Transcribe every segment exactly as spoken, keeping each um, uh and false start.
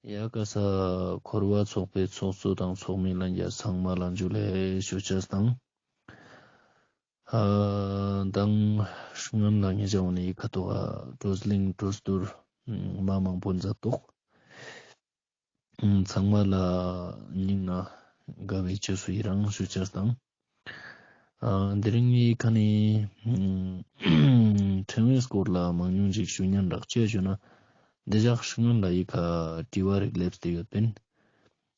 ཡ་ཀ་ས་འཁོར་བ་ཚོགས་པའི་ཚོགས་གཙོ་དང་ཚོགས་མི་ལྷན་རྒྱས་ཚང་མ་ལ་ཇུ་ལེ་ཞུ་ཅེས་དང་། ཨ་དང་སྔོན་ལ་ངེད་ཅག་འོ་ནི་ཡི་ཁ་ཐོག་ག་བགྲོ་གླེང་བགྲོ་གཏོར་མ་མང་པོ་མཛད་དོག། ཚང་མ་ལ་སྙིང་ནེ་དགའ་བའི་ཆེད་སུ་ཡི་རང་ཞུ་ཅེས་དང་། ཨ་དེ་རིང་ངི་ཁ་ནེ་ཕྲེང་བའི་སྐོར་ལ་མང་ཉུང་ཞིག་ཞུ་ཉན་རག་ཅེས་ཞུ་ན། འདི་ཞག་སྔོན་ལ་ཡི་ཁ་དྲི་བ་རིག་ལེབས་ཏེ་ཡོད་པིན།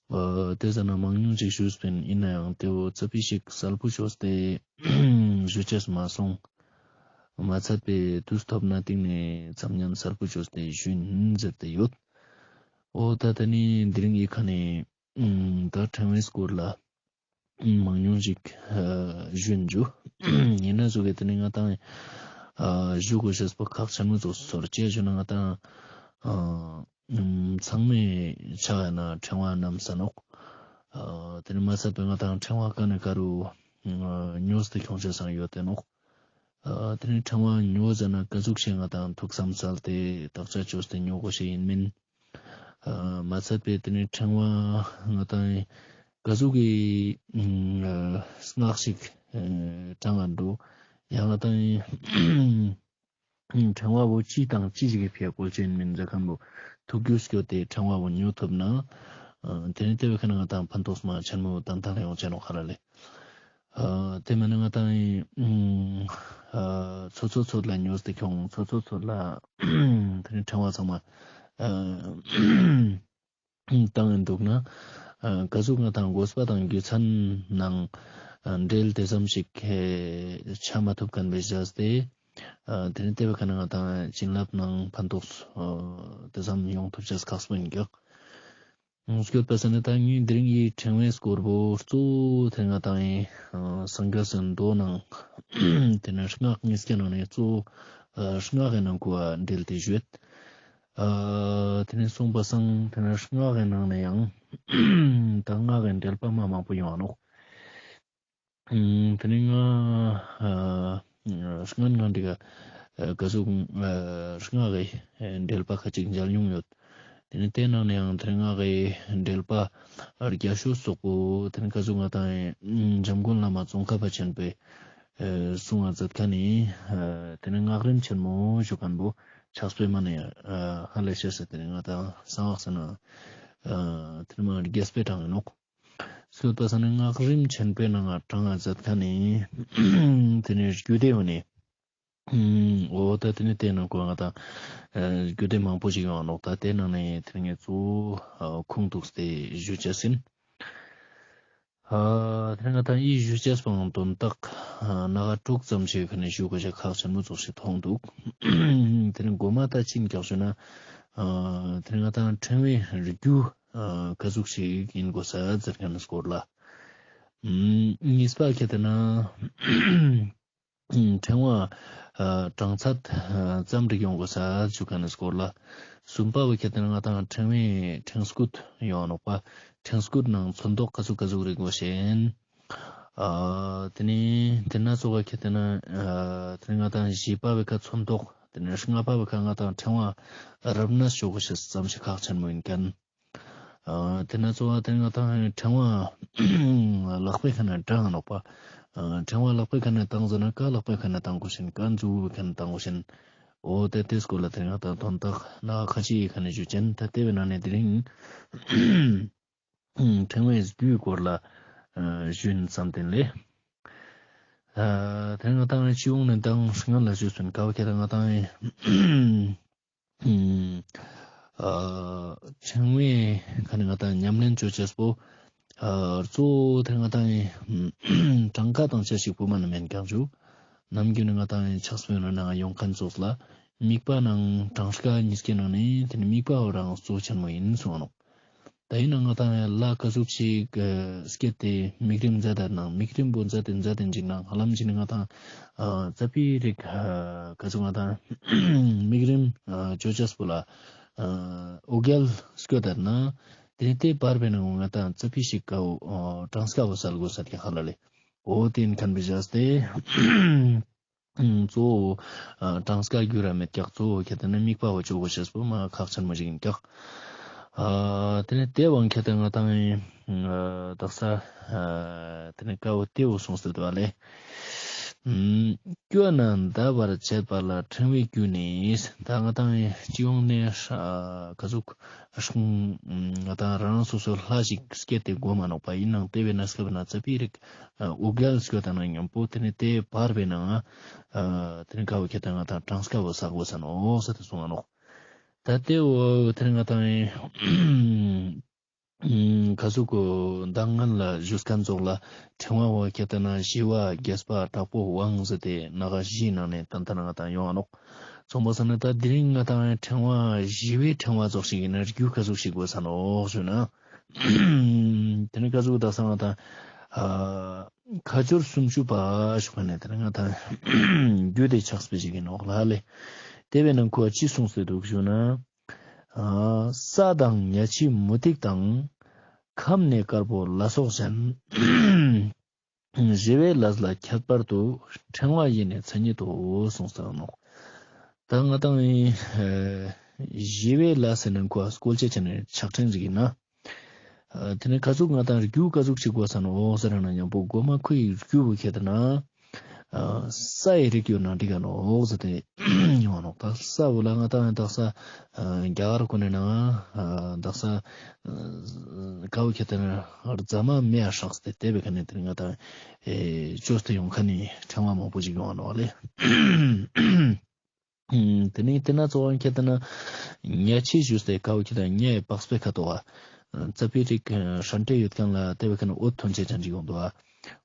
ཨ་དེ་ཟ་ན་མང་ཉུང་ཞིག་ཞུས་པིན། ཡིན་ནའང་དེ་བོ་ཙ་པིག་ཞིག་གསལ་པོ་ཅོས་ཏེ་ཞུ་ཅེས་མ་སོང་། མ་ཚད་པའི་དུས་ཐོབ་ན་སྟིང་ནེ་ཙམ་ཉན་གསལ་པོ་ཅོས་ཏེ་ཞུ་ཡིན་ཟེར་ཏེ་ཡོད། འོ་ད་དེ་ནི་དེ་རིང་ངི་ཁ་ནེ་ད་ཕྲེང་བའི་སྐོར་ལ་མང་ཉུང་ཞིག་ཞུ་ཡིན་ཞུ། ཡིན་ན་ཟུག་གི་དེ་ནི་ང་དང་ཞུ་དགོས་ཤེས་པོ་ཁག་ཆེན་མོ་ཙོགས་ཚོར་ཅེས་ཞུ་ན། ང་དང་ཚང་མའི་ཆ་ཡ་ན་ཕྲེང་བ་རྣམས་ས་ནོག། དེ་ནི་མ་ཚད་པའི་ང་དང་ཕྲེང་བ་ཀ་ནེ་ཀ་རུ་ཉོས་ཏེ་ཁྱོང་ཅེས་སང་ཡོད་དེ་ནོག། ཨ་དེ་ནི་ཕྲེང་བ་ཉོ་ཟ་ན་ཀ་ཟུག་ཞིག་ང་དང་ཐུགས་བསམ་སལ་ཏེ་བརྟག་དཔྱད་ཅོས་ཏེ་ཉོ་དགོས་ཤེས་ཡིན་མིན། ཨ་མ་ཚད་པའི་དེ་ནི་ཕྲེང་བ་ང་དང་ཀ་ཟུག་གི་ཨ་སྔགས་ཤིག་ཨ་བགྲང་ང་འགྲོ། ཡང་ང་དང་ཕྲེང་བ་བོ་ཅི་དང་ཅི་ཞིག་གི་ཕིའ་བཀོལ་ཅེས་ཡིན་མིན་ཟེར་ཁན་བོ་ཐུགས་རྒྱུས་སྐྱོད་དེ་ཕྲེང་བ་བོ་ཉོ་ཐུབ་ན། ཨ་དེ་ནི་དེ་བོའི་ཁ་ནེ་ང་དང་ཕན་ཐོགས་མ་ཆེན་མོ་ཏན་ཏན་ཡོང་ཅེས་ནོག་ཧ་ལ་ལེ། ཨ་དེ་མ་ནེ་ང་དང་ཨ་ཚོད་ཚོད་ཚོད་ལ་ཉོས་ཏེ་ཁྱོང་ཚོད་ཚོད་ཚོད་ལ་དེ་ནི་ཕྲེང་བ་ཚང་མ་ཨ་བཏང་ཡིན་འདུག་ན། ཨ་ཀ་ཟུག་ང་དང་དགོས་པ་དང་རྒྱུ་མཚན་ནང་ཨ་འབྲེལ་དེ་ཙམ་ཞིག་ཆ་མ་ཐུབ་ཁན་བོའི་ཟ་སྟེ། ཨ་དེ་ནི་དེ་བོའི་ཁ་ནེ་ང་དང་བྱིན་རླབས་ནང་ཕན་ཐོགས་ཨ་དེ་ཙམ་ཡོང་ཐུབ་ཅེས་ཁག་པོ་ཡིན་ཀྱག། སྐྱོད་པ་ས་ནི་ད་ངས་དེ་རིང་ངི་ཕྲེང་བའི་སྐོར་བོ་གཙོ་བོ་དེ་ང་དང་ངི་ཨ་སངས་རྒྱས་སི་མདོ་ནང་དེ་ནི་སྔགས་ཉིས་ཀའི་ནང་ནེ་གཙོ་བོ་ཨ་སྔགས་ཀྱི་ནང་ཀོ་འབྲེལ་ཏེ་ཞུས། ཨ་དེ་ནི་སོང་པ་སང་དེ་ནི་སྔགས་ཀྱི་ནང་ནེ་ཡང་ད་སྔགས་ཀྱི་འགྲེལ་པ་མ་མང་པོ་ཡོང་ང་ནོག། ཨུམ། དེ་ནི་ང་ཨ་སྔོན་ང་འདི་ག་ཨ་ཀ་ཟུག་ཨ་སྔགས་ཀྱི་འགྲེལ་པ་ཁ་ཅིག་མཇལ་མྱོང་ཡོད། དེ་ནི་དེ་ནང་ནེ་ཡང་དེ་ནི་སྔགས་ཀྱི་འགྲེལ་པ་རྒྱ་ཤོས་སོག་པོ་དེ་ནི་ཀ་ཟུག་ང་དང་འཇམ་མགོན་བླ་མ་ཙོང་ཁ་པ་ཆེན་པོས་ཨ་གསུང་ང་མཛད་ཁན་ནི་ཨ་དེ་ནི་སྔགས་རིམ་ཆེན་མོ་ཞུ་ཁན་བོ་ཕྱག་དཔེ་མ་ནེ་ཨ་ཧ་ལས་ཤེས་ས་དེ་ནི་ང་དང་གསང་སྔགས་ཟེར་ན་ཨ་དེ་ནི་མ་རྒྱས་པའི་གྲངས་ཡིན་ནོག། སྐྱོད་པ་ས་ནི་སྔགས་རིམ་ཆེན་པོའི་ནང་ང་གྲངས་ང་མཛད་ཁན་ནི་དེ་ནི་རྒྱུད་སྡེ་ཡོད་ནི། འོ་ད་དེ་ནི་དེ་ནང་ཀོ་ང་དང་ཨ་རྒྱུད་སྡེ་མང་པོ་ཞིག་ཡོང་ང་ནོག། ད་དེ་ནང་ནེ་དེ་ནི་ངས་གཙོ་བོ་ཨ་ཁུངས་གཏུགས་ཏེ་ཞུ་ཅེས་ཡིན། ཨ་དེ་ནི་ང་དང་ངི་ཞུ་ཅེས་པོའང་དོན་དག་ཨ་སྣ་ཁ་དྲུག་ཙམ་ཞིག་ཁ་ནེ་ཞུ་དགོས་ཤེས་ཁག་ཆེན་མོ་ཙོགས་ཤིག་མཐོང་འདུག། དེ་ནི་གོ་མ་ད་ཅི་ཡིན་ཀྱག་ཞུ་ན། ཨ་དེ་ནི་ང་དང་ཕྲེང་བའི་རྒྱུ་ཨ་ཀ་ཟུག་ཞིག་ཡིན་དགོས་ས་ཟེར་ཁན་སྐོར་ལ། ཨུམ། གཉིས་པ་ཁྱེར་ཏེ་ན་ཕྲེང་བ་ཨ་གྲངས་ཚད་ཨ་ཙམ་རིག་ཡོང་དགོས་ས་ཞུ་ཁན་སྐོར་ལ། གསུམ་པ་བོ་ཁྱེར་ཏེ་ན་ང་དང་ཕྲེང་བའི་ཕྲེང་སྐུད་ཡོང་ནོག་པ། ཕྲེང་སྐུད་ནང་ཚོན་མདོག་ཀ་ཟུག་ཀ་ཟུག་རིག་དགོས་ཤེས་ཡིན། ཨ་དེ་ནི་དེ་ན་ཙོགས་ཁྱེར་ཏེ་ན་ཨ་དེ་ནི་ང་དང་བཞི་པ་བོའི་ཁ་ཚོན་མདོག། དེ་ནི་ལྔ་པ་བོའི་ཁ་ང་དང་ཕྲེང་བ་རབ་གནས་ཞུ་དགོས་ཤེས་ཙམ་ཞིག་ཁག་ཆེན་མོ་ཡིན་ཁན། ཨ་དེ་ན་ཙོགས་དེ་ནི་ང་དང་ཕྲེང་བ་ལག་པའི་ཁ་ནེ་བཏང་ནོག་པ། ཨ་ཕྲེང་བ་ལག་པའི་ཁ་ནེ་བཏང་ཟ་ན་ཀ་ལག་པའི་ཁ་ནེ་བཏང་དགོས་ཤེས་ཡིན། ཀ་མཛུ་གུའི་ཁ་ནེ་བཏང་དགོས་ཤེས་ཡིན། འོ་དེ་དེ་སྐོར་ལ་དེ་ནི་ང་དང་དོན་དག་སྣ་ཁ་ཅིག་ཁ་ནེ་ཞུ་ཅེས་ཡིན། ད་དེ་བོའི་ནང་ནེ་དེ་རིང་ཕྲེང་བའི་རྒྱུའི་སྐོར་ལ་ཨ་ཞུ་ཡིན་བསམ་དེ་ལེ། ཨ་དེ་ནི་ང་དང་སྤྱི་ཡོངས་ནེ་མདང་སྔོན་ལ་ཞུས་སོང་། ཀ་བོ་ཁྱེར་ཏེ་ན་ང་དང་ཨ་ཕྲེང་བའི་ཁ་ནེ་ང་དང་ཉམས་ལེན་ཅོ་ཅེས་པོ་ཨ་གཙོ་བོ་དེ་ང་དང་གྲངས་ཀ་དང་ཅི་ཞིག་པོ་མ་ནེ་མེན་ཀྱག་ཞུ། ནམ་རྒྱུན་ནེ་ང་དང་ཕྱག་དཔེ་ནང་ཡོང་ཁན་ཙོགས་ལ་དམིགས་པ་ནང་གྲངས་ཀ་གཉིས་ཀའི་ནང་ནེ་དེ་ནི་དམིགས་པ་བོ་རང་གཙོ་ཆེན་མོ་ཡིན་གསུངས་ནོག། ད་ཡིན་ན་ང་དང་ལ་ཀ་ཟུག་ཅིག་སྐྱེད་དེ་དམིགས་རིམ་མཛད་དེ་ནང་དམིགས་རིམ་པོ་མཛད་དེ་མཛད་དེ་འཇིག་ན་ཧ་ལམ་ཅིག་ནི་ང་དང་ཨ་ཙ་པིག་རིག་ཨ་ཀ་ཟུག་ང་དང་དམིགས་རིམ་ཨ་ཅོ་ཅེས་པོ་ལ་ཨ་འོ་བརྒྱལ་སྐྱོད་དེ་ན་དེ་ནི་དེ་བར་པའི་ནང་ང་དང་ཙ་པིག་ཞིག་ཀ་བོ་ཨ་གྲངས་ཀ་བོ་སལ་དགོས་ས་དེ་ཧ་ལ་ལེ། འོ་དེ་ཡིན་ཁན་བོའི་ཟ་སྟེ། གཙོ་བོ་ཨ་གྲངས་ཀ་རྒྱུ་ར་མེད་ཀྱག། གཙོ་བོ་ཁྱེར་ཏེ་ན་དམིགས་པ་བོ་ཅོ་དགོས་ཤེས་པོ་མ་ཁག་ཆེན་མོ་ཞིག་ཡིན་ཀྱག། ཨ་ཏེ་ནེ་ཏེ་བོ་ཁྱེར་ཏེ་ང་ཏང་ཨ་དག་ས་ཨ་ཏེ་ནེ་ཀ་བོ་ཏེ་བོ་སོང་སྟེ་འདུག་ལེ། ཨམ་སྐྱོ་ན་འདའ་བར་བྱེད་པ་ལ་ཕྲེང་བའི་རྒྱུ་ནི། ད་ང་ཏང་སྤྱི་ཡོངས་ནེ་ཨ་ཀ་ཟུག་ང་ཏང་རང་རང་སོ་སོ་ལྷ་ཞིག་སྐྱེད་དེ་སྒོམ་མ་ནོག་པ། ཨིན་ནའང་ཏེ་བས་ན་སྐབས་ན་ཙ་པིག་རིག་ཨ་འུ་གལ་སྐྱོ་ད་ན་ཉམ་པོ་ཏེ་ནེ་ཏེ་བར་བས་ན་ཨ་ཏེ་ནེ་ཀ་བོ་ཁྱེར་ཏེ་ང་ཏང་གྲངས་ཀ་བོ་བསགས་དགོས་ས་ནོག་ཟེར་ཏེ་གསུངས་ནོག། ད་ཏེ་བོ་ཏེ་ནེ་ང་ཏང་ཨིན་ཨམ་ཀ་ཟུག་གོ་མདང་སྔན་ལ་ཞུས་ཁན་ཙོགས་ལ་ཕྲེང་བ་བོ་ཁྱེར་ཏེ་ན་ཞི་བ་རྒྱས་པ་དྲག་པོ་དབང་ཟེར་ཏེ་སྣ་ཁ་བཞིའི་ནང་ནེ་ཏན་ཏན་ང་ཏང་ཡོང་ང་ནོག། སོང་པ་སང་ན་ད་དེ་རིང་ང་ཏང་ཕྲེང་བ་ཞི་བའི་ཕྲེང་བ་ཙོགས་ཤིག་ཨིན་ན་རྒྱུ་ཀ་ཟུག་ཞིག་དགོས་ས་ནོག་ཞུ་ན། ཏེ་ནེ་ཀ་ཟུག་དག་ས་ང་ཏང་ཨ་ཁ་སྦྱོར་སུམ་ཅུ་པ་ཞུ་ཁན་ནི་ཏེ་ནེ་ང་ཏང་རྒྱུད་དེ་ཆགས་པའི་ཞིག་ཨིན་ནོག་ལེ། ཏེ་བས་ན་ཁོ་ཅི་གསུངས་ཏེ་འདུག་ཞུ་ན། ཨ་ས་དང་ཉ་ཕྱིས་མུ་ཏིག་དང་། ཁམས་ནི་དཀར་པོ་ལ་སོགས་གཞན། ཞི་བའི་ལས་ལ་ཁྱད་པར་དུ། ཕྲེང་བ་ཡི་ནི་མཚན་ཉིད་དོ། གསུངས་ཏེ་ནོག། ད་ང་ཏང་ཨེ་ཞི་བའི་ལས་ཟེར་ན་ཁོ་བཀོལ་ཆ་ཅེས་ནི་ཆགས་ཕྲེང་ཞིག་ཨིན་ན། ཨ་ཏེ་ནེ་ཀ་ཟུག་ང་ཏང་རྒྱུ་ཀ་ཟུག་ཅིག་དགོས་ས་ནོག་ཟེར་ན་ཉམ་པོ་གོ་མ་ཁོའི་རྒྱུ་བོ་ཁྱེར་ཏེ་ན། ཨ་ས་ཡི་རིགས་ཡོད་ན་འགྲིག་ག་ནོག་ཟེར་ཏེ་ཡོང་ནོག། ད་ས་བོ་ལ་ང་ཏང་དག་ས་ཨ་རྒྱ་གར་ཁོ་ནེ་ནང་ཨ་དག་ས་ཨ་ཀ་བོ་ཁྱེར་ཏེ་ན་རྫ་མ་མེ་ཡ་སྲེགས་ཏེ་ཏེ་བོའི་ཁ་ནེ་ཏེ་ནེ་ང་ཏང་ཨེ་བཅོས་ཏེ་ཡོང་ཁན་ནི་ཕྲེང་བ་མང་པོ་ཞིག་ཡོང་ང་ནོག་ལེ། ཨམ་ཏེ་ནེ་ཏེ་ན་ཙོགས་ཁྱེར་ཏེ་ན་ཉ་ཕྱིས་ཞུས་ཏེ་ཀ་བོ་ཁྱེར་ཏེ་ན་ཉའི་པགས་པའི་ཁ་ཐོག་ག་ཙ་པིག་རིག་ཧྲན་ཏེ་ཡོད་ཁན་ལ་ཏེ་བོའི་ཁ་ནེ་འོད་ཐོན་ཆ་ཅན་ཅིག་ཡོང་འདུག།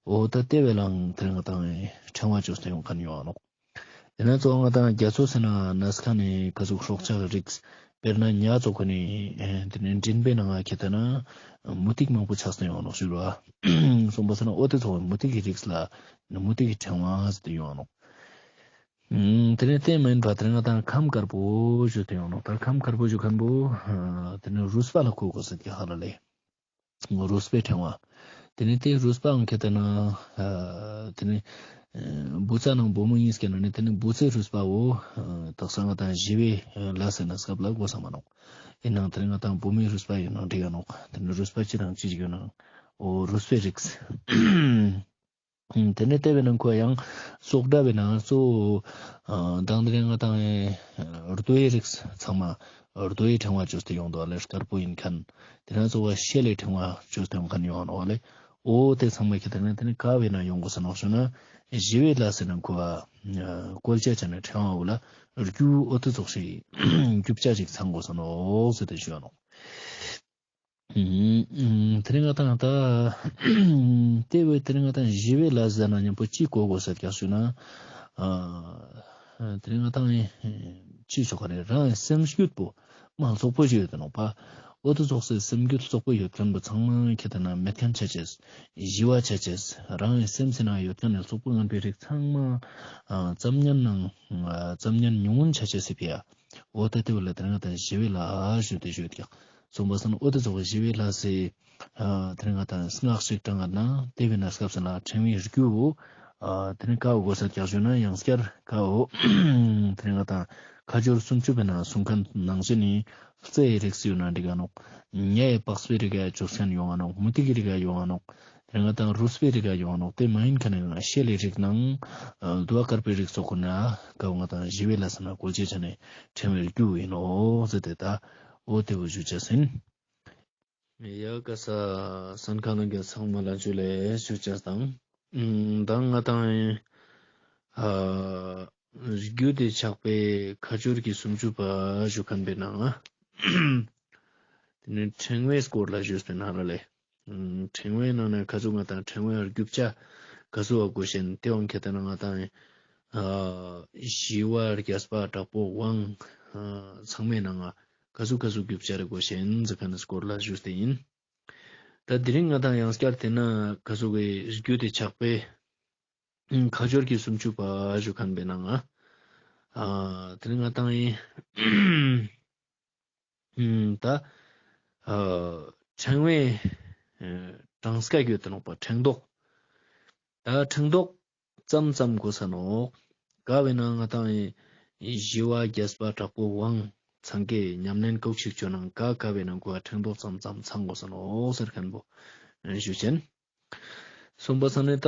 འོ་ད་ཏེ་བོའི་ལའང་ཏེ་ནེ་ང་ཏང་ཕྲེང་བ་བཅོས་ཏེ་ཡོང་ཁན་ཡོང་ང་ནོག། ཏེ་ན་ཙོགས་ང་ཏང་རྒྱ་མཚོ་ཟེར་ན་ནས་ཁ་ནེ་ཀ་ཟུག་སྲོག་ཆགས་རིགས་དཔེར་ན་ཉ་ཙོགས་ཁ་ནེ་ཨེ་ཏེ་ནེ་མགྲིན་པའི་ནང་ང་ཁྱེར་ཏེ་ན་མུ་ཏིག་མང་པོ་ཆགས་ཏེ་ཡོང་ང་ནོག་ཞུ་ར། སོང་པ་སང་ན་འོ་ཏེ་ཙོགས་མུ་ཏིག་གི་རིགས་ལ་མུ་ཏིག་གི་ཕྲེང་བ་ཟེར་ཏེ་ཡོང་ང་ནོག། ཨམ་ཏེ་ནེ་ཏེ་མན་པ་ཏེ་ནེ་ང་ཏང་ཁམས་དཀར་པོ་ཞུ་ཏེ་ཡོང་ནོག། ད་ཁམས་དཀར་པོ་ཞུ་ཁན་བོ་ཨ་ཏེ་ནེ་རུས་པ་ལ་གོ་དགོས་ས་ཀྱག་ཧ་ལ་ལེ། རུས་པའི་ཕྲེང་བ། ཏེ་ནེ་ཏེ་རུས་པའང་ཁྱེར་ཏེ་ན་ཨ་ཏེ་ནེ་ཨ་བུ་ཚ་ནང་བུ་མོ་ཨིན་ཀྱག་ན་ནི་ཏེ་ནེ་བུ་ཚའི་རུས་པ་བོ་ཨ་དག་ས་ང་ཏང་ཞི་བའི་ལས་ཟེར་ན་སྐབས་ལ་དགོས་ས་མ་ནོག། ཨིན་ནའང་ཏེ་ནེ་ང་ཏང་བུ་མོའི་རུས་པ་ཡོད་ན་འགྲིག་ག་ནོག། ཏེ་ནེ་རུས་པ་ཅི་དང་ཅི་ཞིག་ཡོད་ན་འོ་རུས་པའི་རིགས། ཨམ་ཏེ་ནེ་ཏེ་བས་ན་ཁོ་ཡང་སོགས་སྒྲ་བས་ན་གཙོ་བོ་ཨ་མདང་དེ་རིང་ང་ཏང་ཨེ་རྡོའི་རིགས་ཚང་མ་རྡོའི་ཕྲེང་བ་བཅོས་ཏེ་ཡོང་འདུག་ལེ། དཀར་པོ་ཨིན་ཁན་ཏེ་ན་གཙོ་བོ་ཤེལ་ལི་ཕྲེང་བ་བཅོས་ཏེ་ཡོང་ཁན་ཡོང་ནོག་ལེ། འོ་ཏེ་ཚང་མ་ཁྱེར་ཏེ་ན་ཏེ་ནེ་ཀ་བས་ན་ཡོང་དགོས་ས་ནོག་ཞུ་ན་ཞི་བའི་ལས་ཟེར་ན་ཁོ་ཨ་བཀོལ་ཆ་ཅེས་ནི་ཕྲེང་བ་བོ་ལ་རྒྱུ་འོ་ཏེ་ཙོགས་ཤིག་རྒྱུ་ཆ་ཞིག་ཚང་དགོས་ས་ནོག་ཟེར་ཏེ་ཞུ་ནོག། ཨམ་ཏེ་རིང་ང་ཏང་ད་ཏེ་བོ་ཏེ་རིང་ང་ཏང་ཞི་བའི་ལས་ཟེར་ན་ཉམ་པོ་ཅི་གོ་དགོས་ས་ཀྱག་ཞུ་ན། ཨ་ཏེ་རིང་ང་ཏང་ཅི་ཆོག་ག་རེ་རང་སེམས་རྒྱུད་པོ་མ་རྩོག་པོ་ཞིག་ཡོད་དེ་ནོག་པ། འོ་ཏེ་ཙོགས་སེ་སེམས་རྒྱུད་རྩོག་པོ་ཡོད་ཁན་བོ་ཚང་མ་ཁྱེར་ཏེ་ན་མེད་ཁན་ཆ་ཅེས་ཞི་བ་ཆ་ཅེས་རང་སེམས་སི་ནང་ཡོད་ཁན་ནི་རྩོག་པོ་ངན་པའི་རིགས་ཚང་མ་ཨ་ཙམ་ཉན་ནང་ཨ་ཙམ་ཉན་ཉུང་ངུན་ཆ་ཅེས་སི་ཕི་ཡ། འོ་ད་ཏེ་བོ་ལ་ཏེ་རིང་ང་ཏང་ཞི་བའི་ལས་ཞུ་སྟེ་ཞུ་ཡོད་ཀྱག། སོང་པ་སང་ན་འོ་ཏེ་ཙོགས་ཞི་བའི་ལས་སི་ཨ་ཏེ་རིང་ང་ཏང་སྔགས་ཤིག་བགྲང་ང་ན་ཏེ་བས་ན་སྐབས་སུ་ལ་ཕྲེང་བའི་རྒྱུ་བོ་ཨ་ཏེ་རིང་ཀ་བོ་དགོས་ས་ཀྱག་ཞུ་ན་ཡང་སྐྱར་ཀ་བོ་ཏེ་རིང་ང་ཏང་ཁ་སྦྱོར་སུམ་ཅུ་པའི་ནང་གསུངས་ཁན་ནང་བཞིན་ནི་རྩྭའི་རིགས་སུ་ཡོད་ན་འགྲིག་ག་ནོག། ཉའི་པགས་པའི་རིགས་ཡ་བཅོས་ཁན་ཡོང་ང་ནོག། མུ་ཏིག་གི་རིགས་ཡ་ཡོང་ང་ནོག། ཏེ་རིང་ང་ཏང་རུས་པའི་རིགས་ཡ་ཡོང་ང་ནོག། ཏེ་མ་ཡིན་ཁན་ནི་ཤེལ་ལི་རིགས་ནང་ཨ་རྡོ་དཀར་པོའི་རིགས་ཙོགས་ཁོ་ན་ཀ་བོ་ང་ཏང་ཞི་བའི་ལས་ཟེར་ན་བཀོལ་ཆ་ཅེས་ནི་ཕྲེང་བའི་རྒྱུ་ཨིན་ནོག་ཟེར་ཏེ་ད་འོ་ཏེ་བོ་ཞུ་ཅེས་ཨིན། ཡ་ཀ་ས་གསན་ཁན་ནི་ཚང་མ་ལ་ཇུ་ལེ་ཞུ་ཅེས་དང་། ཨམ་མདང་ང་ཏང་ཨ་རྒྱུད་དེ་ཆགས་པའི་ཁ་སྦྱོར་གྱི་སུམ་ཅུ་པ་ཞུ་ཁན་པའི་ནང་ང་ཏེ་ནེ་ཕྲེང་བའི་སྐོར་ལ་ཞུས་པའི་ནང་ལ་ལེ། ཨམ་ཕྲེང་བའི་ནང་ནེ་ཁ་ཟུག་ང་ཏང་ཕྲེང་བའི་རྒྱུ་ཆ་ཁ་ཟུག་བ་དགོས་ཤེས་ཏེ་བོ་ཁྱེར་ཏེ་ན་ང་ཏང་ཨ་ཞི་བ་རྒྱས་པ་དྲག་པོ་དབང་ཨ་ཚང་མའི་ནང་ང་ཁ་ཟུག་ཁ་ཟུག་རྒྱུ་ཆ་རེ་དགོས་ཤེས་ཟེར་ཁན་ནི་སྐོར་ལ་ཞུས་ཏེ་ཨིན། ད་དེ་རིང་ང་ཏང་ཡང་སྐྱར་ཏེ་ན་ཁ་ཟུག་གི་རྒྱུད་དེ་ཆགས་པའི་ཁ་སྦྱོར་གྱི་སུམ་ཅུ་པ་ཞུ་ཁན་པའི་ནང་ང་ཨ་དེ་རིང་ང་ཏང་ཨིན། ཨམ་ད་ཨ་ཕྲེང་བའི་ཨ་གྲངས་ཀ་ཡོད་དེ་ནོག་པ། ཕྲེང་རྡོག། ད་ཕྲེང་རྡོག་ཙམ་ཙམ་དགོས་ས་ནོག། ཀ་བས་ན་ང་ཏང་ཨེ་ཞི་བ་རྒྱས་པ་དྲག་པོ་དབང་ ཚང་ཀའི་ཉམས་ལེན་ལྐོག་ཤིག་ཅོ་ནང་ཀ་ཀ་བའི་ནང་གོ་ཕྲེང་རྡོག་ཙམ་ཙམ་ཚང་དགོས་ས་ནོག་ཟེར་མཁན་པོ་ཞུ་ཅན། གསུམ་པ་ས་ནི་ད།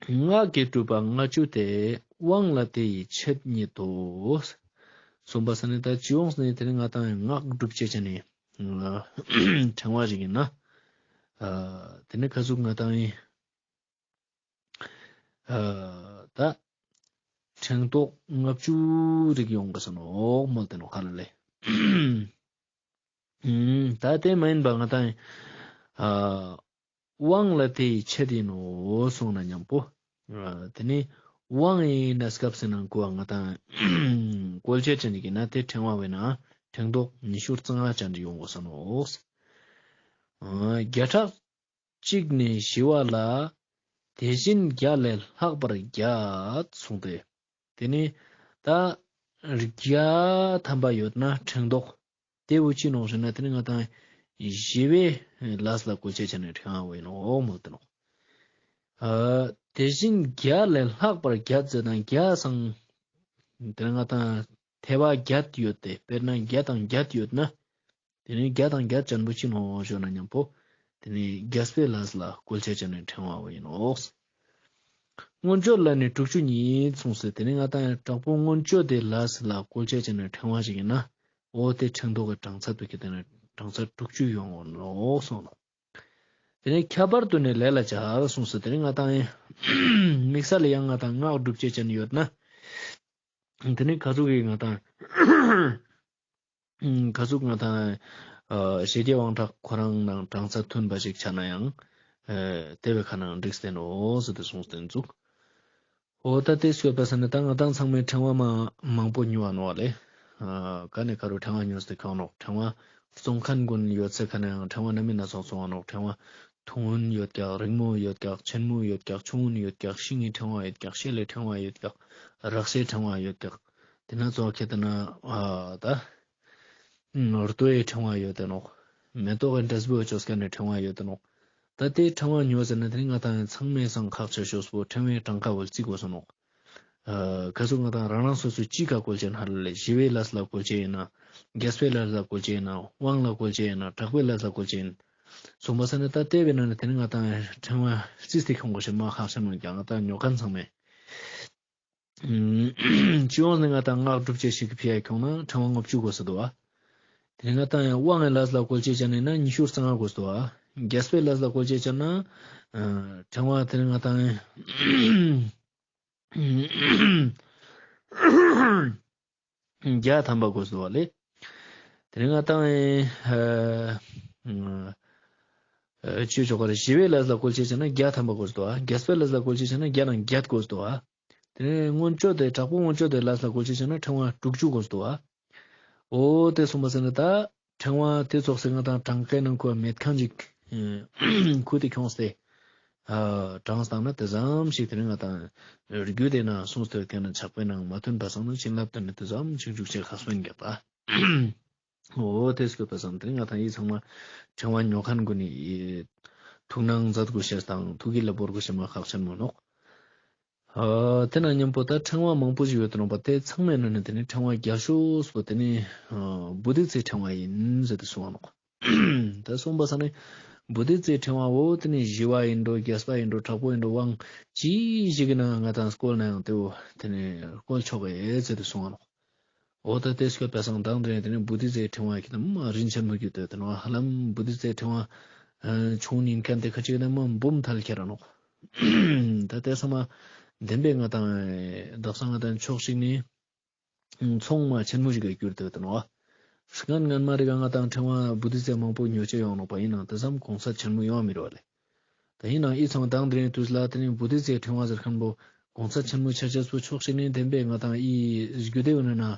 སྔགས་ཀྱི་སྒྲུབ་པ་ལྔ་བཅུ་སྟེ། དབང་ལ་དེ་ཡི་ཆེད་ཉིད་དོ། གསུམ་པ་ས་ནི་ད་སྤྱི་ཡོངས་ནི་དེ་ནི་ང་ཏང་སྔགས་སྒྲུབ་བྱེད་ཅན་ནི་ཕྲེང་བ་ཞིག་ཡིན་ན། ཨ་དེ་ནི་ཁ་ཟུག་ང་ཏང་ཡིན། ཨ་ད་ཕྲེང་རྡོག་ལྔ་བཅུ་རིགས་ཡོང་གི་ས་ནོག་མོལ་ཏེ་ནོག་ཁ་ལ་ལེ། ཨུམ། ད་དེ་མ་ཡིན་པ་ང་ཏང་ཨ་དབང་ལ་དེ་ཡི་ཆེད་ཡིན་ནོ་གསུངས་ན་མཉམ་པོ། ཨ་དེ་ནི་དབང་ཡིན་ན་སྐབས་སུ་ནང་གོ་བ་ང་ཏང་བཀོལ་ཆ་ཅན་གྱི་ན་དེ་ཕྲེང་བ་བས་ན་ཕྲེང་རྡོག་ཉི་ཤུ་རྩ་ལྔ་ཅན་གྱི་ཡོང་གོ་ས་ནོག་ཨ་བརྒྱ་ཕྲག་གཅིག་ནས་ཞི་བ་ལ། དེ་བཞིན་བརྒྱ་ལས་ལྷག་པར་བརྒྱད་གསུངས་ཏེ། དེ་ནི་ད་བརྒྱ་ཐམ་པ་ཡོད་ན་ཕྲེང་རྡོག་དེ་བོ་ཅི་ནོག་ཞེ་ན་དེ་ནི་ང་ཏང་ཞི་བའི་ལས་ལ་བཀོལ་ཆ་ཅན་ནི་ཕྲེང་བ་བོ་ཡིན་ནོག་མོལ་ཏེ་ནོག་ཨ་དེ་བཞིན་བརྒྱ་ལས་ལྷག་པར་བརྒྱད་ཟེར་ན་བརྒྱ་སང་དེ་ནི་ང་ཏང་ཐེ་བ་བརྒྱད་ཡོད་དེ་དཔེར་ན་བརྒྱ་དང་བརྒྱད་ཡོད་ན། དེ་ནི་བརྒྱ་དང་བརྒྱད་ཅན་པོ་ཅི་ནོག་ཞུ་ན་མཉམ་པོ། དེ་ནི་རྒྱས་པའི་ལས་ལ་བཀོལ་ཆ་ཅན་ནི་ཕྲེང་བ་བོ་ཡིན་ནོག་མངོན་བརྗོད་ལ་ནི་དྲུག་ཅུ་གཉིས་གསུངས་སེ་དེ་ནི་ང་ཏང་དྲག་པོ་མངོན་བརྗོད་དེ་ལས་ལ་བཀོལ་ཆ་ཅན་ནི་ཕྲེང་བ་ཞིག་ཡིན་ན། འོ་དེ་ཕྲེང་རྡོག་གི་གྲངས་ཚད་དུ་ཁྱེར་ཏེ་ནི་གྲངས་ཚད་དྲུག་ཅུ་ཡོང་ངོ་ནོག་གསུངས་ནོག་དེ་ནི་ཁྱད་པར་དུ་ནི་ལས་ལ་སྦྱར་གསུངས་སེ་དེ་ནི་ང་ཏང་དམིགས་བསལ་ལ་ཡང་ང་ཏང་སྔགས་སྒྲུབ་ཆ་ཅན་ཡོད་ན། དེ་ནི་ཁ་ཟུག་གི་ང་ཏང་ཁ་ཟུག་ང་ཏང་ཞི་རྒྱས་དབང་དྲག་ཁོ་རང་ནང་གྲངས་ཚད་མཐུན་པ་ཞིག་ཆ་ན་ཡང་དེ་བས་ཁ་ནང་འགྲིག་སྟེ་ནོག་ཟེར་ཏེ་གསུངས་ཏེ་འདུག་འོ་ད་དེ་སྐྱོད་པ་ས་ནི་ད་ང་ཏང་ཚང་མས་ཕྲེང་བ་མ་མང་པོ་ཉོ་བ་ནོག་ལེ། ཨ་ག་ནས་ག་རུ་ཕྲེང་བ་ཉོས་ཏེ་ཁྱོང་ནོག་ཕྲེང་བ་བཙོང་མཁན་ཀུན་ཡོད་ཚད་ཁ་ནས་ཡང་ཕྲེང་བ་སྣ་མིན་སྣ་ཚོགས་བཙོང་བ་ནོག་ཕྲེང་བ་ཐུང་ངུན་ཡོད་ཀྱག་རིང་མོ་ཡོད་ཀྱག་ཆེན་མོ་ཡོད་ཀྱག་ཆུང་ངུན་ཡོད་ཀྱག་ཤིང་གི་ཕྲེང་བ་ཡོད་ཀྱག་ཤེལ་ལི་ཕྲེང་བ་ཡོད་ཀྱག་རག་ཤེས་ཕྲེང་བ་ཡོད་ཀྱག་དེ་ན་ཚོ་ཁེ་ཏེ་ན་ཨ་ད་རྡོའི་ཕྲེང་བ་ཡོད་དེ་ནོག་མེ་ཏོག་གི་འབྲས་བུ་ཅོས་ཁན་ནི་ཕྲེང་བ་ཡོད་དེ་ནོག་ད་དེ་ཕྲེང་བ་ཉོ་ཟེར་ན་དེ་ནི་ང་ཏང་ཚང་མའི་སང་ཁག་ཆེ་ཤོས་པོ་ཕྲེང་བའི་གྲངས་ཀ་བོ་རྩི་དགོས་སོ་ནོག་ཨ་ཁ་སུ་ང་ཏང་རང་རང་སོ་སོའི་ཅི་ཀ་བཀོལ་ཅེས་ཧ་ལ་ལེ། ཞི་བའི་ལས་ལ་བཀོལ་ཅེས་ཡིན་ན། རྒྱས་པའི་ལས་ལ་བཀོལ་ཅེས་ཡིན་ན། དབང་ལ་བཀོལ་ཅེས་ཡིན་ན། དྲག་པོའི་ལས་ལ་བཀོལ་ཅེས་ཡིན། སོང་པ་ས་ནི་ད་དེ་བས་ན་ནི་དེ་ནི་ང་ཏང་ཕྲེང་བ་རྩིས་ཏེ་ཁྱོང་དགོས་ཤེས་མ་ཁག་ཆེན་མོ་ཀྱང་ང་ཏང་ཉོ་མཁན་ཚང་མས། སྤྱི་ཡོངས་ནི་ང་ཏང་སྔགས་སྒྲུབ་ཅེས་ཤིག་གི་ཕི་ཡ་ཁྱོང་ན་ཕྲེང་བ་ལྔ་བཅུ་དགོས་ས་འདུག་བ། དེ་ནི་ང་ཏང་ཡང་དབང་གི་ལས་ལ་བཀོལ་ཅེས་ཅན་ནི་ན་ཉི་ཤུ་རྩ་ལྔ་དགོས་ས་འདུག་བ། རྒྱས་པའི་ལས་ལ་བཀོལ་ཅེས་ཅན་ན་ཕྲེང་བ་དེ་ནི་ང་ཏང་ཡང་བརྒྱ་ཐམ་པ་དགོས་སོ་བ་ལེ། དེ་ནི་ང་ཏང་ཨ་ཨ་ཅི་ཆོག་ག་རེ། ཞི་བའི་ལས་ལ་བཀོལ་ཅེས་ཅན་ན་བརྒྱ་ཐམ་པ་དགོས་སོ་བ། རྒྱས་པའི་ལས་ལ་བཀོལ་ཅེས་ཅན་ན་བརྒྱ་དང་བརྒྱད་དགོས་སོ་བ། དེ་ནི་མངོན་བརྗོད་དེ་དྲག་པོ་མངོན་བརྗོད་དེ་ལས་ལ་བཀོལ་ཅེས་ཅན་ན་ཕྲེང་བ་དྲུག་ཅུ་དགོས་སོ་བ། འོ་དེ་སོང་པ་ས་ནི་ད་ཕྲེང་བ་དེ་ཚོགས་སེ་ང་ཏང་གྲངས་ཀའི་ནང་ཁོ་མེད་མཁན་ཅིག་ཁུ་དེ་ཁྱོངས་ཏེ་ཨ་གྲངས་བཏང་ན་དེ་ཙམ་ཞིག་དེ་ནི་ང་ཏང་རྒྱུད་དེ་ན་གསུངས་ཏེ་ཡོད་མཁན་ནི་ཕྱག་དཔེ་ནང་མ་མཐུན་པ་སང་ན་བྱིན་རླབས་དེ་ནི་དེ་ཙམ་ཞིག་འཇུག་ཅེས་ཁག་སོན་རྒྱག་པ། འོ་དེ་སྐྱོད་པ་སང་དེ་ནི་ང་ཏང་ཡི་ཚང་མ་ཕྲེང་བ་ཉོ་མཁན་ཀུན་ནི་ཐུགས་སྣང་མཛད་དགོས་ཤེས་དང་ཐུགས་ཀྱི་ལ་བོར་དགོས་ཤེས་མ་ཁག་ཆེན་མོ་ནོག་ཨ་དེ་ན་མཉམ་པོ་ད་ཕྲེང་བ་མང་པོ་ཞིག་ཡོད་དེ་ནོག་པ། དེ་ཚང་མའི་ནང་ནས་དེ་ནི་ཕྲེང་བ་རྒྱལ་ཤོས་པོ་དེ་ནི་ཨ་བོ་དྷི་ཙི་ཕྲེང་བ་ཡིན་ཟེར་ཏེ་གསུངས་པ་ནོག་ད་གསུངས་པ་ས་ནི་བོ་དྷི་ཙི་ཕྲེང་བ་བོ་དེ་ནི་ཞི་བ་ཡིན་འགྲོ། རྒྱས་པ་ཡིན་འགྲོ། དྲག་པོ་ཡིན་འགྲོ། དབང་ཅི་ཞིག་གི་ནང་ང་ཏང་བཀོལ་ན་ཡང་དེ་བོ་དེ་ནི་བཀོལ་ཆོག་གི་ཟེར་ཏེ་གསུངས་པ་ནོག་འོ་ད་དེ་སྐྱོད་པ་སང་དང་དེ་ནི་བོ་དྷི་ཙི་ཕྲེང་བ་ཁྱེད་ནི་མ་རིན་ཆེན་མོ་རྒྱུད་དེ་དེ་ནི་ཧ་ལམ་བོ་དྷི་ཙི་ཕྲེང་བ་ཆུང་ཉིན་མཁན་དེ་ཁ་ཅིག་ནི་མ་འབུམ་ཐལ་ཁྱེར་ར་ནོག་ད་དེ་ཚང་མ་བདེན་པའི་ང་ཏང་དག་ས་ང་ཏང་ཕྱོགས་ཤིག་ནི་ཚོང་མ་ཆེན་མོ་ཞིག་ག་གྱུར་ཏེ་ཡོད་དེ་ནོག་སྔན་སྔན་མ་རིག་ག་ང་ཏང་ཕྲེང་བ་བོ་དྷི་ཙི་མང་པོ་ཉོ་ཆ་ཡོང་ནོག་པ། ཡིན་ནའང་དེ་ཙམ་གོང་ཚད་ཆེན་མོ་ཡོང་མི་རུག་ལེ། ད་ཡིན་ནའང་ཨི་ཚང་དང་དེ་རིང་དུས་ལ་དེ་རིང་བོ་དྷི་ཙི་ཕྲེང་བ་ཟེར་མཁན་པོ་གོང་ཚད་ཆེན་མོ་ཆ་ཆེས་པོ་ཕྱོགས་ཤིག་ནི་བདེན་པའི་ང་ཏང་ཨི་རྒྱུད་དེ་ཡོད་ན་ཨ་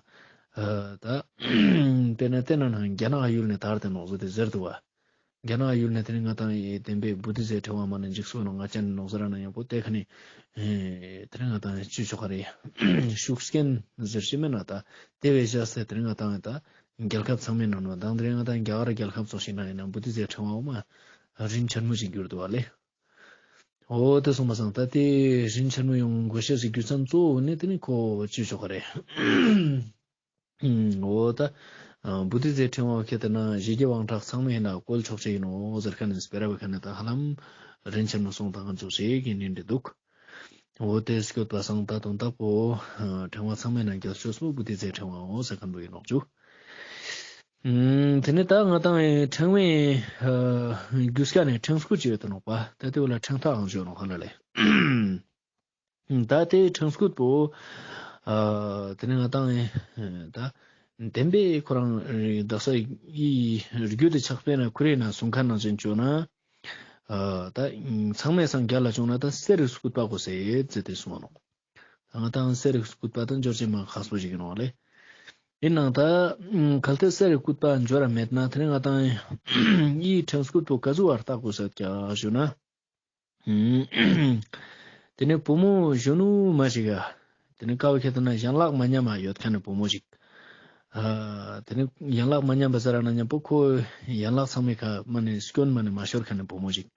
ད་དེ་ན་དེ་ན་ན་རྒྱ་ནག་ཡུལ་ནས་དར་ཏེ་ནོག་ཟེར་ཏེ་ཟེར་འདུག་བ། རྒྱ་ནག་ཡུལ་ནས་དེ་ནི་ང་ཏང་ཨི་བདེན་པའི་བོ་དྷི་ཙི་ཕྲེང་བ་མ་ནི་འཇིགས་སུ་ནོག་ང་ཅན་ནོག་ཟེར་ན་ཡང་པོ་དེ་ཁ་ནི་ཨེ་དེ་རིང་ང་ཏང་ཅི་ཆོག་ག་རེ་ཤུགས་རྐྱེན་ཟེར་ཤེས་མེད་ན་ད་དེ་བས་བཞག་སྟེ་དེ་རིང་ང་ཏང་ད་རྒྱལ་ཁབ་ཚང་མའི་ནང་ནས་དང་དེ་རིང་ང་ཏང་རྒྱ་གར་རྒྱལ་ཁབ་ཚོགས་ཤིག་ན་ཡིན་ན་བོ་དྷི་ཙི་ཕྲེང་བ་འོ་མ་རིན་ཆེན་མོ་ཞིག་གྱུར་འདུག་བ་ལེ། འོ་དེ་སོང་པ་སང་ད་དེ་རིན་ཆེན་མོ་ཡོང་དགོས་ཤེས་སི་རྒྱུ་མཚན་གཙོ་བོ་ནི་དེ་ནི་ཁོ་ཅི་ཆོག་ག་རེ། འོ་ད་བུ་དྷི་ཙའི་ཕྲེང་བ་ཁྱེད་ལྟ་ན་ཞི་རྒྱས་དབང་དྲག་ཚང་མའི་ནང་བཀོལ་ཆོག་ཅེས་ཡིན་ནོག་ཟེར་ཁན་ནི་སྤེ་ར་བོའི་ཁ་ནས་ད་ཧ་ལམ་རིན་ཆེན་མོ་སོང་དང་ང་ཚོ་ཞིག་ཡིན་ནི་འདྲ་འདུག་འོ་དེ་སྐྱོད་པ་སང་ད་དོན་དག་པོ་ཕྲེང་བ་ཚང་མའི་ནང་རྒྱལ་ཤོས་པོ་བུ་དྷི་ཙའི་ཕྲེང་བའོ་ཟེར་ཁན་བོ་ཡིན་ནོག་ཅུ། ཨུམ། དེ་ནས་ད་ང་ཏང་ཕྲེང་བའི་རྒྱུས་ཀ་ནས་ཕྲེང་སྐུད་ཅིག་ཡོད་དེ་ནོག་པ། ད་དེ་བོ་ལ་ཕྲེང་ཐག་ཨང་ཞུ་ནོག་ཧ་ལ་ལེ། ད་དེ་ཕྲེང་སྐུད་པོ་ཨ་དེ་ནས་ང་ཏང་ད་བདེན་པའི་ཁོ་རང་དག་ས་ཡི་རྒྱུད་དེ་ཕྱག་དཔེ་ན་ཁུ་རེ་ན་གསུང་ཁན་ནང་བཞིན་བཅོས་ན་ཨ་ད་ཚང་མའི་སང་རྒྱལ་ལ་བྱུང་ན་ད་གསེར་རི་སྐུད་པ་གོ་ཟེར་ཟེར་ཏེ་གསུངས་ནོག་ང་ཏང་གསེར་རི་སྐུད་པ་དང་འབྱོར་ཅན་མ་ཁག་པོ་ཞིག་ཡིན་ནོག་ལེ། ཡིན་ནའང་ད་གལ་ཏེ་གསེར་རི་སྐུད་པ་འབྱོར་ར་མེད་ན་དེ་ནས་ང་ཏང་ཡི་ཕྲེང་སྐུད་པོ་ག་ཟུག་བར་བཏགས་དགོས་ཟེར་ཀྱག་ཞུ་ན། དེ་ནས་བུ་མོ་གཞོན་ནུ་མ་ཞིག་ག་དེ་ནས་ཀ་བོ་ཁྱེད་ལྟ་ན་ཡན་ལག་མ་ཉམས་པ་ཡོད་ཁན་ནི་བུ་མོ་ཞིག་ཨ་དེ་ནས་ཡན་ལག་མ་ཉམས་པ་ཟེར་ར་ན་མཉམ་པོ་ཁོ་ཡན་ལག་ཚང་མའི་ཁ་མ་ནས་སྐྱོན་མ་ནས་མ་ཤོར་ཁན་ནི་བུ་མོ་ཞིག་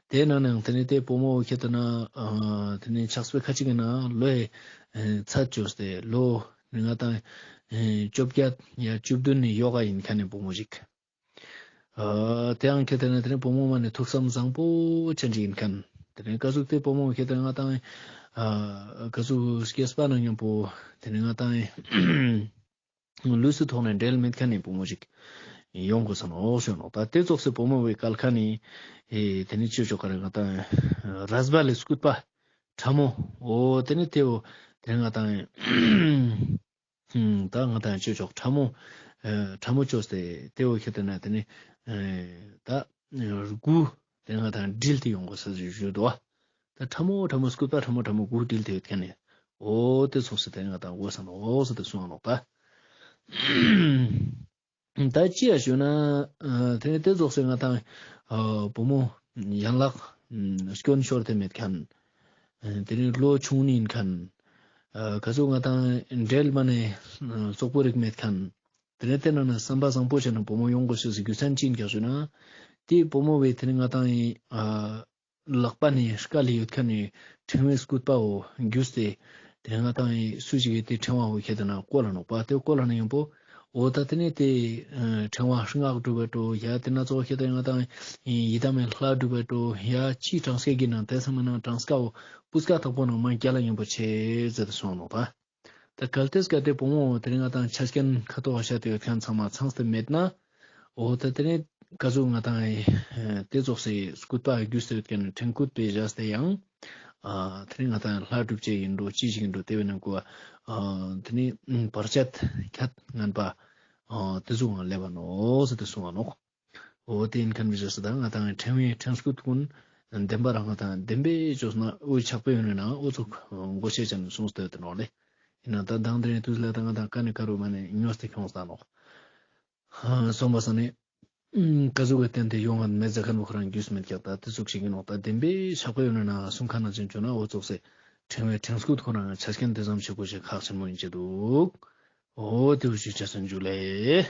དེ་ནང་ནས་དེ་ནས་དེ་བུ་མོ་ཁྱེད་ལྟ་ན་ཨ་དེ་ནས་ཕྱག་དཔེ་ཁ་ཅིག་གི་ནང་ལོའི་ཚད་བཅོས་ཏེ་ལོ་ནི་ང་ཏང་བཅོ་བརྒྱད་ཡ་བཅུ་བདུན་ནི་ཡོག་ག་ཡིན་ཁན་ནི་བུ་མོ་ཞིག་ཨ་དེའང་ཁྱེད་ལྟ་ན་དེ་ནས་བུ་མོ་མ་ནས་ཐུགས་བསམ་བཟང་པོ་ཅན་ཅིག་ཡིན་ཁན། དེ་ནས་ག་ཟུག་དེ་བུ་མོ་ཁྱེད་ལྟ་ན་ང་ཏང་ཨ་ག་ཟུག་སྐྱེས་པ་ན་མཉམ་པོ་དེ་ནས་ང་ཏང་ལུས་སི་ཐོག་ནས་འབྲལ་མེད་ཁན་ནི་བུ་མོ་ཞིག་ཡོང་དགོས་ས་ནོག་ཞུ་ནོག་ད་དེ་ཙོགས་སི་བུ་མོ་བའི་སྐལ་ཁ་ནི་ཨེ་དེ་ནི་ཅི་ཅོག་ག་རེ་ང་ཏང་རས་པ་ལས་སྐུད་པ་ཕྲ་མོ་འོ་དེ་ནི་དེའོ་དེ་ང་ཏང་ད་ང་ཏང་ཅི་ཅོག་ཕྲ་མོ་ཨེ་ཕྲ་མོ་ཅོས་ཏེ་དེའོ་ཁྱེད་ལྟ་ན་དེ་ནི་ཨེ་ད་དགུ་དེ་ང་ཏང་འདྲིལ་ཏེ་ཡོང་དགོས་ས་ཞུ་དོ། ད་ཕྲ་མོ་ཕྲ་མོ་སྐུད་པ་ཕྲ་མོ་ཕྲ་མོ་དགུ་འདྲིལ་ཏེ་ཡོད་ཁན་ནི་འོ་དེ་ཙོགས་སི་དེ་ང་ཏང་དགོས་ས་ནོག་འོ་ཟེར་ཏེ་གསུངས་ནོག་ད། ད་ཅི་ཡ་ཞུ་ན་ཨ་དེ་ནས་དེ་ཙོགས་སི་ང་ཏང་ཨ་བུ་མོ་ཡན་ལག་ཨ་སྐྱོན་ཤོར་ཏེ་མེད་ཁན། ཨ་དེ་ནས་ལོ་ཆུང་ནི་ཡིན་ཁན། ཨ་ག་ཟུག་ང་ཏང་འབྲལ་མ་ནས་ཨ་རྩོག་པོ་རིག་མེད་ཁན། དེ་ནས་དེ་ནང་ནས་བསམ་པ་བཟང་པོ་བྱས་ན་བུ་མོ་ཡོང་དགོས་ཤེས་སི་རྒྱུ་མཚན་ཅི་ཡིན་ཀྱག་ཞུ་ན། དེ་བུ་མོ་བའི་དེ་ནས་ང་ཏང་ཨ་ལག་པ་ནས་སྐལ་ལ་ཡོད་ཁན་ནི་ཕྲེང་བའི་སྐུད་པའོ་རྒྱུས་ཏེ་དེ་ང་ཏང་སུ་ཞིག་གི་དེ་ཕྲེང་བའོ་ཁྱེད་ལྟ་ན་བཀོལ་ལ་ནོག་པ། དེ་བཀོལ་ལ་ན་ཡོང་པོ་འོ་ད་དེ་ནས་དེ་ཨ་ཕྲེང་བ་སྔགས་སྒྲུབ་པ་འགྲོ་ཡ་དེ་ན་ཙོགས་ཁྱེད་ལྟ་ང་ཏང་ཡི་དམ་མེ་ལྷ་སྒྲུབ་པ་འགྲོ་ཡ་ཅི་གྲངས་ཀའི་གི་ནང་དེ་ཚང་མ་ནང་གྲངས་ཀའོ་སྤུས་ཀ་དག་པོ་ནང་མ་རྒྱལ་ལ་ཡོང་པོ་ཆེ་ཟེར་ཏེ་གསུངས་ནོག་པ། ད་གལ་ཏེ་སྐབས་དེ་བུ་མོ་དེ་རིང་ང་ཏང་ཆ་རྐྱེན་ཁ་ཐོག་བཤད་དེ་ཡོད་ཁན་ཚང་མ་ཚང་སྟེ་མེད་ན། འོ་ད་དེ་རིང་ག་ཟུག་ང་ཏང་དེ་ཙོགས་སི་སྐུད་པ་རྒྱུས་ཏེ་ཡོད་ཁན་ཕྲེང་སྐུད་པའི་བཞག་སྟེ་ཡང་། ཨ་དེ་རིང་ང་ཏང་ལྷ་སྒྲུབ་ཅེས་ཡིན་འགྲོ་ཅི་ཞིག་ཡིན་འགྲོ་དེ་བས་ན་གོ་ཨ་དེ་ནི་བར་ཆད་ཁྱད་ངན་པ་ཨ་དེ་ཟུག་ང་སླེབས་པ་ནོག་ཟེར་ཏེ་གསུངས་པ་ནོག་འོ་དེ་ཡིན་ཁན་བི་ཞེས་སུ་ད་ང་ཏང་ཕྲེང་བའི་ཕྲེང་སྐུད་ཀུན་བདེན་པ་རང་ང་ཏང་བདེན་པའི་ཅོས་ན་འོ་ཕྱག་དཔེ་ཡོད་ན་འོ་ཙོགས་མགོ་ཤེས་ཅན་གསུངས་ཏེ་ཡོད་ནོག་ལེ། ཡིན་ན་ད་དང་དེ་རིང་དུས་ལ་ད་ང་ཏང་ཀ་ནི་ཀ་རུ་མ་ནི་ཉོས་ཏེ་ཁྱོངས་ས་ནོག་སོང་པ་ས་ནི་ག་ཟུག་གི་བརྟེན་ཏེ་ཡོང་ངན་མེད་ཟེར་ཁན་བོ་ཁོ་རང་རྒྱུས་མེད་ཀྱག་ད་དེ་ཙོགས་ཤིག་ཡིན་ནོག་ད་བདེན་པའི་ཕྱག་དཔེ་ཡོད་ན་གསུང་ཁན་ན་ཅན་ཅོ་ན་འོ་ཙོགས་སི་ཕྲེང་བའི་ཕྲེང་སྐུད་ཁོ་རང་ཆ་རྐྱེན་དེ་ཙམ་ཞིག་པོ་ཞིག་ཁག་ཆེན་མོ་ཡིན་ཅེ་འདུག་འོ་དེ་བོ་ཞིག་ཆ་སོན་ཇུ་ལེ།